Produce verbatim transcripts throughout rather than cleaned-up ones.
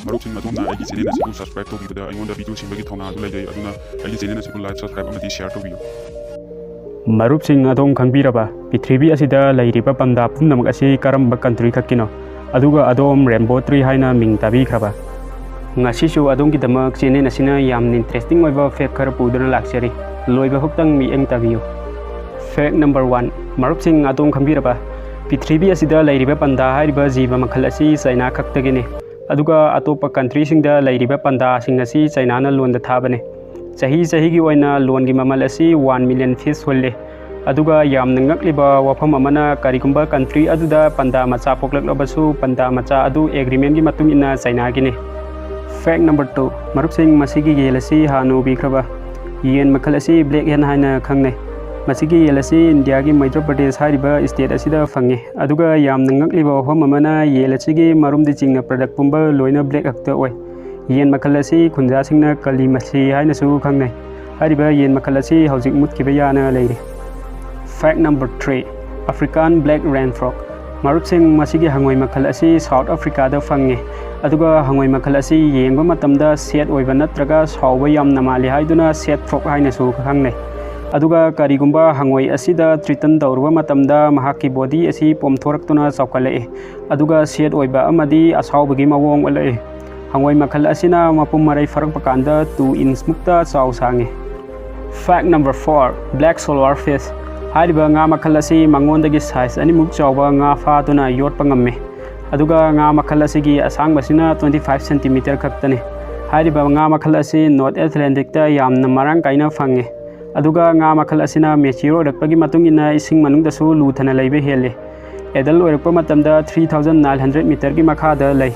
ꯃꯔꯨꯞꯁꯤꯡ, ꯑꯗꯣꯝꯅ ꯑꯩꯒꯤ ꯆꯦꯅꯦꯜ ꯑꯁꯤꯕꯨ ꯁꯕꯁꯀ꯭ꯔꯥꯏꯕ ꯇꯧꯕꯤꯕꯗ ꯑꯩꯉꯣꯟꯗ ꯚꯤꯗꯤꯑꯣ ꯁꯦꯝꯕꯒꯤ ꯊꯧꯅꯥ ꯑꯗꯨ ꯂꯩꯖꯩ꯫ ꯑꯗꯨꯅ ꯑꯩꯒꯤ ꯆꯦꯅꯦꯜ ꯑꯁꯤꯕꯨ ꯂꯥꯏꯛ, ꯁꯕꯁꯀ꯭ꯔꯥꯏꯕ ꯑꯃꯗꯤ ꯁꯤꯌꯥꯔ ꯇꯧꯕꯤꯌꯨ꯫ ꯃꯔꯨꯞꯁꯤꯡ, ꯑꯗꯣꯝ ꯈꯪꯕꯤꯔꯕ? ꯄ꯭ꯔꯤꯊꯤꯕꯤ ꯑꯁꯤꯗ ꯂꯩꯔꯤꯕ ꯄꯟꯗꯥ ꯄꯨꯝꯅꯃꯛ ꯑꯁꯤ ꯀꯔꯝꯕ ꯀꯟꯇ꯭ꯔꯤ ꯈꯛꯀꯤꯅꯣ? ꯑꯗꯨꯒ ꯑꯗꯣꯝ ꯔꯦꯟꯕꯣ ꯇ꯭ꯔꯤ ꯍꯥꯏꯅ ꯃꯤꯡ ꯇꯥꯕꯤꯈ꯭ꯔꯕ? ꯉꯁꯤꯁꯨ ꯑꯗꯣꯝꯒꯤꯗꯃꯛ ꯆꯦꯅꯦꯜ ꯑꯁꯤꯅ ꯌꯥꯝꯅ ꯏꯟꯇꯔꯦꯁꯇꯤꯡ ꯑꯣꯏꯕ ꯐꯦꯛ ꯈꯔ ꯄꯨꯗꯨꯅ ꯂꯥꯛꯆꯔꯤ꯫ ꯂꯣꯏꯕ ꯐꯥꯎꯇꯪ ꯃꯤꯠꯌꯦꯡ ꯇꯥꯕꯤꯌꯨ꯫ ꯐꯦꯛ ꯅꯝꯕꯔ ꯋꯥꯟ, ꯃꯔꯨꯞꯁꯤꯡ, ꯑꯗꯣꯝ ꯈꯪꯕꯤꯔꯕ? ꯄ꯭ꯔꯤꯊꯤꯕꯤ ꯑꯁꯤꯗ ꯂꯩꯔꯤꯕ ꯄꯟꯗꯥ ꯍꯥꯏꯔꯤꯕ ꯖꯤꯕ ꯃꯈꯜ ꯑꯁꯤ ꯆꯥꯏꯅꯥ ꯈꯛꯇꯒꯤꯅꯤ꯫ ꯑꯗꯨꯒ ꯑꯇꯣꯞꯄ ꯀꯟꯇ꯭ꯔꯤꯁꯤꯡꯗ ꯂꯩꯔꯤꯕ ꯄꯟꯗꯥꯁꯤꯡ ꯑꯁꯤ ꯆꯥꯏꯅꯥꯅ ꯂꯣꯟꯗ ꯊꯥꯕꯅꯤ꯫ ꯆꯍꯤ ꯆꯍꯤꯒꯤ ꯑꯣꯏꯅ ꯂꯣꯟꯒꯤ ꯃꯃꯜ ꯑꯁꯤ ꯋꯥꯟ ꯃꯤꯂꯤꯌꯟ ꯐꯤꯁ ꯍꯨꯜꯂꯤ꯫ ꯑꯗꯨꯒ ꯌꯥꯝꯅ ꯉꯛꯂꯤꯕ ꯋꯥꯐꯝ ꯑꯃꯅ, ꯀꯔꯤꯒꯨꯝꯕ ꯀꯟꯇ꯭ꯔꯤ ꯑꯗꯨꯗ ꯄꯟꯗꯥ ꯃꯆꯥ ꯄꯣꯛꯂꯛꯂꯕꯁꯨ, ꯄꯟꯗꯥ ꯃꯆꯥ ꯑꯗꯨ ꯑꯦꯒ꯭ꯔꯤꯃꯦꯟꯒꯤ ꯃꯇꯨꯡ ꯏꯟꯅ ꯆꯥꯏꯅꯥꯒꯤꯅꯤ꯫ ꯐꯦꯛ ꯅꯝꯕꯔ ꯇꯨ, ꯃꯔꯨꯞꯁꯤꯡ, ꯃꯁꯤꯒꯤ ꯌꯦꯟ ꯑꯁꯤ ꯍꯥꯟꯅ ꯎꯕꯤꯈ꯭ꯔꯕ? ꯌꯦꯟ ꯃꯈꯜ ꯑꯁꯤ ꯕ꯭ꯂꯦꯛ ꯍꯦꯟ ꯍꯥꯏꯅ ꯈꯪꯅꯩ꯫ ꯃꯁꯤꯒꯤ ꯌꯦꯟ ꯑꯁꯤ ꯏꯟꯗꯤꯌꯥꯒꯤ ꯃꯩꯙ꯭ꯔ ꯄ꯭ꯔꯗꯦꯁ ꯍꯥꯏꯔꯤꯕ ꯁ꯭ꯇꯦꯠ ꯑꯁꯤꯗ ꯐꯪꯉꯤ꯫ ꯑꯗꯨꯒ ꯌꯥꯝꯅ ꯉꯛꯂꯤꯕ ꯋꯥꯐꯝ ꯑꯃꯅ, ꯌꯦꯟ ꯑꯁꯤꯒꯤ ꯃꯔꯨꯝꯗꯒꯤ ꯆꯤꯡꯅ ꯄ꯭ꯔꯗꯛ ꯄꯨꯝꯕ ꯂꯣꯏꯅ ꯕ꯭ꯂꯦꯛ ꯈꯛꯇ ꯑꯣꯏ꯫ ꯌꯦꯟ ꯃꯈꯜ ꯑꯁꯤ ꯈꯨꯟꯖꯥꯁꯤꯡꯅ ꯀꯂꯤ ꯃꯁꯤ ꯍꯥꯏꯅꯁꯨ ꯈꯪꯅꯩ꯫ ꯍꯥꯏꯔꯤꯕ ꯌꯦꯟ ꯃꯈꯜ ꯑꯁꯤ ꯍꯧꯖꯤꯛ ꯃꯨꯠꯈꯤꯕ ꯌꯥꯅ ꯂꯩꯔꯤ꯫ ꯐꯦꯛ ꯅꯝꯕꯔ ꯊ꯭ꯔꯤ, ꯑꯐ꯭ꯔꯤꯀꯥꯟ ꯕ꯭ꯂꯦꯛ ꯔꯦꯟ ꯐ꯭ꯔꯣꯛ꯫ ꯃꯔꯨꯞꯁꯤꯡ, ꯃꯁꯤꯒꯤ ꯍꯪꯉꯣꯏ ꯃꯈꯜ ꯑꯁꯤ ꯁꯥꯎꯠ ꯑꯐ꯭ꯔꯤꯀꯥꯗ ꯐꯪꯉꯤ꯫ ꯑꯗꯨꯒ ꯍꯪꯉꯣꯏ ꯃꯈꯜ ꯑꯁꯤ ꯌꯦꯡꯕ ꯃꯇꯝꯗ ꯁꯦꯠ ꯑꯣꯏꯕ ꯅꯠꯇ꯭ꯔꯒ ꯁꯥꯎꯕ ꯌꯥꯝꯅ ꯃꯥꯜꯂꯤ ꯍꯥꯏꯗꯨꯅ ꯁꯦꯠ ꯐ꯭ꯔꯣꯛ ꯍꯥꯏꯅꯁꯨ ꯈꯪꯅꯩ꯫ ꯑꯗꯨꯒ ꯀꯔꯤꯒꯨꯝꯕ ꯍꯪꯉꯣꯏ ꯑꯁꯤꯗ ꯇ꯭ꯔꯤꯇꯟ ꯇꯧꯔꯨꯕ ꯃꯇꯝꯗ ꯃꯍꯥꯛꯀꯤ ꯕꯣꯗꯤ ꯑꯁꯤ ꯄꯣꯝꯊꯣꯔꯛꯇꯨꯅ ꯆꯥꯎꯈꯠꯂꯛꯏ꯫ ꯑꯗꯨꯒ ꯁꯦꯠ ꯑꯣꯏꯕ ꯑꯃꯗꯤ ꯑꯁꯥꯎꯕꯒꯤ ꯃꯑꯣꯡ ꯎꯠꯂꯛꯏ꯫ ꯍꯪꯉꯣꯏ ꯃꯈꯜ ꯑꯁꯤꯅ ꯃꯄꯨꯝ ꯃꯔꯩ ꯐꯥꯔꯛꯄ ꯀꯥꯟꯗ ꯇꯨ ꯏꯟꯆ ꯃꯨꯛꯇ ꯆꯥꯎ ꯁꯥꯡꯉꯤ꯫ ꯐꯦꯛ ꯅꯝꯕꯔ ꯐꯣꯔ, ꯕ꯭ꯂꯦꯛ ꯁꯣꯜꯋꯥꯔ ꯐꯤꯁ꯫ ꯍꯥꯏꯔꯤꯕ ꯉꯥ ꯃꯈꯜ ꯑꯁꯤ ꯃꯉꯣꯟꯗꯒꯤ ꯁꯥꯏꯖ ꯑꯅꯤꯃꯨꯛ ꯆꯥꯎꯕ ꯉꯥ ꯐꯥꯗꯨꯅ ꯌꯣꯠꯄ ꯉꯝꯃꯤ꯫ ꯑꯗꯨꯒ ꯉꯥ ꯃꯈꯜ ꯑꯁꯤꯒꯤ ꯑꯁꯥꯡꯕꯁꯤꯅ ꯇ꯭ꯋꯦꯟꯇꯤ ꯐꯥꯏꯚ ꯁꯦꯟꯇꯤꯃꯤꯇꯔ ꯈꯛꯇꯅꯤ꯫ ꯍꯥꯏꯔꯤꯕ ꯉꯥ ꯃꯈꯜ ꯑꯁꯤ ꯅꯣꯔꯠ ꯑꯦꯠꯂꯦꯟꯇꯤꯛꯇ ꯌꯥꯝꯅ ꯃꯔꯥꯡ ꯀꯥꯏꯅ ꯐꯪꯉꯤ꯫ ꯑꯗꯨꯒ ꯉꯥ ꯃꯈꯜ ꯑꯁꯤꯅ ꯃꯦꯆ꯭ꯌꯨꯔ ꯑꯣꯏꯔꯛꯄꯒꯤ ꯃꯇꯨꯡ ꯏꯟꯅ ꯏꯁꯤꯡ ꯃꯅꯨꯡꯗꯁꯨ ꯂꯨꯊꯅ ꯂꯩꯕ ꯍꯦꯜꯂꯤ꯫ ꯑꯦꯗꯜ ꯑꯣꯏꯔꯛꯄ ꯃꯇꯝꯗ ꯊ꯭ꯔꯤ ꯊꯥꯎꯖꯟ ꯅꯥꯏꯟ ꯍꯟꯗ꯭ꯔꯦꯠ ꯃꯤꯇꯔꯒꯤ ꯃꯈꯥꯗ ꯂꯩ꯫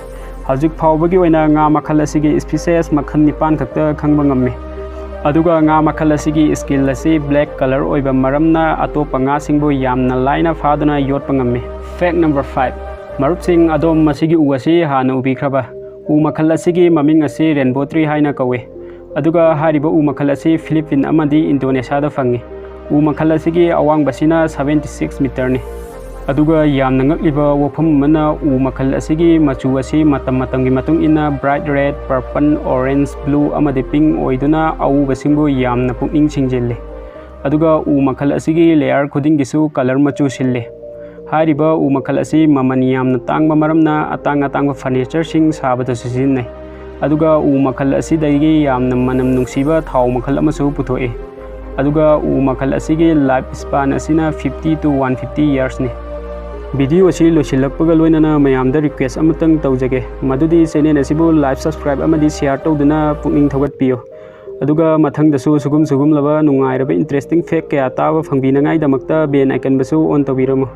ꯍꯧꯖꯤꯛ ꯐꯥꯎꯕꯒꯤ ꯑꯣꯏꯅ ꯉꯥ ꯃꯈꯜ ꯑꯁꯤꯒꯤ ꯁ꯭ꯄꯤꯁꯦꯁ ꯃꯈꯜ ꯅꯤꯄꯥꯟ ꯈꯛꯇ ꯈꯪꯕ ꯉꯝꯃꯤ꯫ ꯑꯗꯨꯒ ꯉꯥ ꯃꯈꯜ ꯑꯁꯤꯒꯤ ꯁ꯭ꯀꯤꯜ ꯑꯁꯤ ꯕ꯭ꯂꯦꯛ ꯀꯂꯔ ꯑꯣꯏꯕ ꯃꯔꯝꯅ ꯑꯇꯣꯞꯄ ꯉꯥꯁꯤꯡꯕꯨ ꯌꯥꯝꯅ ꯂꯥꯏꯅ ꯐꯥꯗꯨꯅ ꯌꯣꯠꯄ ꯉꯝꯃꯤ꯫ ꯐꯦꯛ ꯅꯝꯕꯔ ꯐꯥꯏꯚ, ꯃꯔꯨꯞꯁꯤꯡ, ꯑꯗꯣꯝ ꯃꯁꯤꯒꯤ ꯎ ꯑꯁꯤ ꯍꯥꯟꯅ ꯎꯕꯤꯈ꯭ꯔꯕ? ꯎ ꯃꯈꯜ ꯑꯁꯤꯒꯤ ꯃꯃꯤꯡ ꯑꯁꯤ ꯔꯦꯟꯕꯣ ꯇ꯭ꯔꯤ ꯍꯥꯏꯅ ꯀꯧꯏ꯫ ꯑꯗꯨꯒ ꯍꯥꯏꯔꯤꯕ ꯎ ꯃꯈꯜ ꯑꯁꯤ ꯐꯤꯂꯤꯄꯤꯟ ꯑꯃꯗꯤ ꯏꯟꯗꯣꯅꯦꯁꯤꯌꯥꯗ ꯐꯪꯉꯤ꯫ ꯎ ꯃꯈꯜ ꯑꯁꯤꯒꯤ ꯑꯋꯥꯡꯕꯁꯤꯅ ꯁꯚꯦꯟꯇꯤ ꯁꯤꯛꯁ ꯃꯤꯇꯔꯅꯤ꯫ ꯑꯗꯨꯒ ꯌꯥꯝꯅ ꯉꯛꯂꯤꯕ ꯋꯥꯐꯝ ꯑꯃꯅ, ꯎ ꯃꯈꯜ ꯑꯁꯤꯒꯤ ꯃꯆꯨ ꯑꯁꯤ ꯃꯇꯝ ꯃꯇꯝꯒꯤ ꯃꯇꯨꯡ ꯏꯟꯅ bright red, purple, orange, blue ꯑꯃꯗꯤ pink ꯑꯣꯏꯗꯨꯅ ꯑꯎꯕꯁꯤꯡꯕꯨ ꯌꯥꯝꯅ ꯄꯨꯛꯅꯤꯡ ꯆꯤꯡꯁꯤꯜꯂꯤ꯫ ꯑꯗꯨꯒ ꯎ ꯃꯈꯜ ꯑꯁꯤꯒꯤ layer ꯈꯨꯗꯤꯡꯒꯤꯁꯨ colour ꯃꯆꯨ ꯁꯤꯜꯂꯤ꯫ ꯍꯥꯏꯔꯤꯕ ꯎ ꯃꯈꯜ ꯑꯁꯤ ꯃꯃꯜ ꯌꯥꯝꯅ ꯇꯥꯡꯕ ꯃꯔꯝꯅ ꯑꯇꯥꯡ ꯑꯇꯥꯡꯕ furnitureꯁꯤꯡ ꯁꯥꯕꯗꯁꯨ ꯁꯤꯖꯤꯟꯅꯩ꯫ ꯑꯗꯨꯒ ꯎ ꯃꯈꯜ ꯑꯁꯤꯗꯒꯤ ꯌꯥꯝꯅ ꯃꯅꯝ ꯅꯨꯡꯁꯤꯕ ꯊꯥꯎ ꯃꯈꯜ ꯑꯃꯁꯨ ꯄꯨꯊꯣꯛꯏ꯫ ꯑꯗꯨꯒ ꯎ ꯃꯈꯜ ꯑꯁꯤꯒꯤ life span ꯑꯁꯤꯅ fifty to one fifty yearsꯅꯤ꯫ Video ꯑꯁꯤ ꯂꯣꯏꯁꯤꯜꯂꯛꯄꯒ ꯂꯣꯏꯅꯅ ꯃꯌꯥꯝꯗ request ꯑꯃꯇꯪ ꯇꯧꯖꯒꯦ, ꯃꯗꯨꯗꯤ channel ꯑꯁꯤꯕꯨ like, subscribe ꯑꯃꯗꯤ share ꯇꯧꯗꯨꯅ ꯄꯨꯛꯅꯤꯡ ꯊꯧꯒꯠꯄꯤꯌꯨ꯫ ꯑꯗꯨꯒ ꯃꯊꯪꯗꯁꯨ ꯁꯤꯒꯨꯝ ꯁꯤꯒꯨꯝꯂꯕ ꯅꯨꯡꯉꯥꯏꯔꯕ interesting fact ꯀꯌꯥ ꯇꯥꯕ ꯐꯪꯕꯤꯅꯉꯥꯏꯗꯃꯛꯇ bell iconꯕꯨꯁꯨ on ꯇꯧꯕꯤꯔꯝꯃꯨ꯫